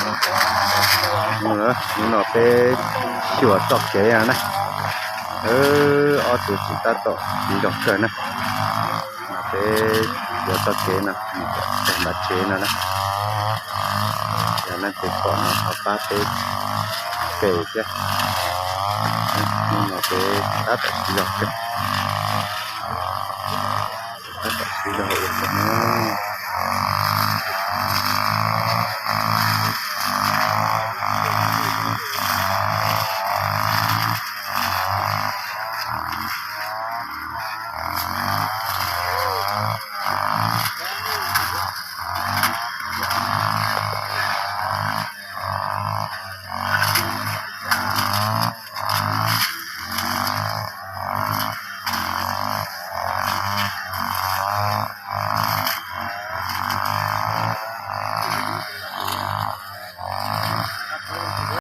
Hnub no peb xyuas txoj kev no na. Ob tug txiv tab tom siv zog kawg na. Peb xyuas txoj kev no, txog nram tsev no na. Yog leej twg pom no ho pab peb share thiab. Hnub no peb tab tom siv zog kawg. Tab tom siv zog ua tsaug no.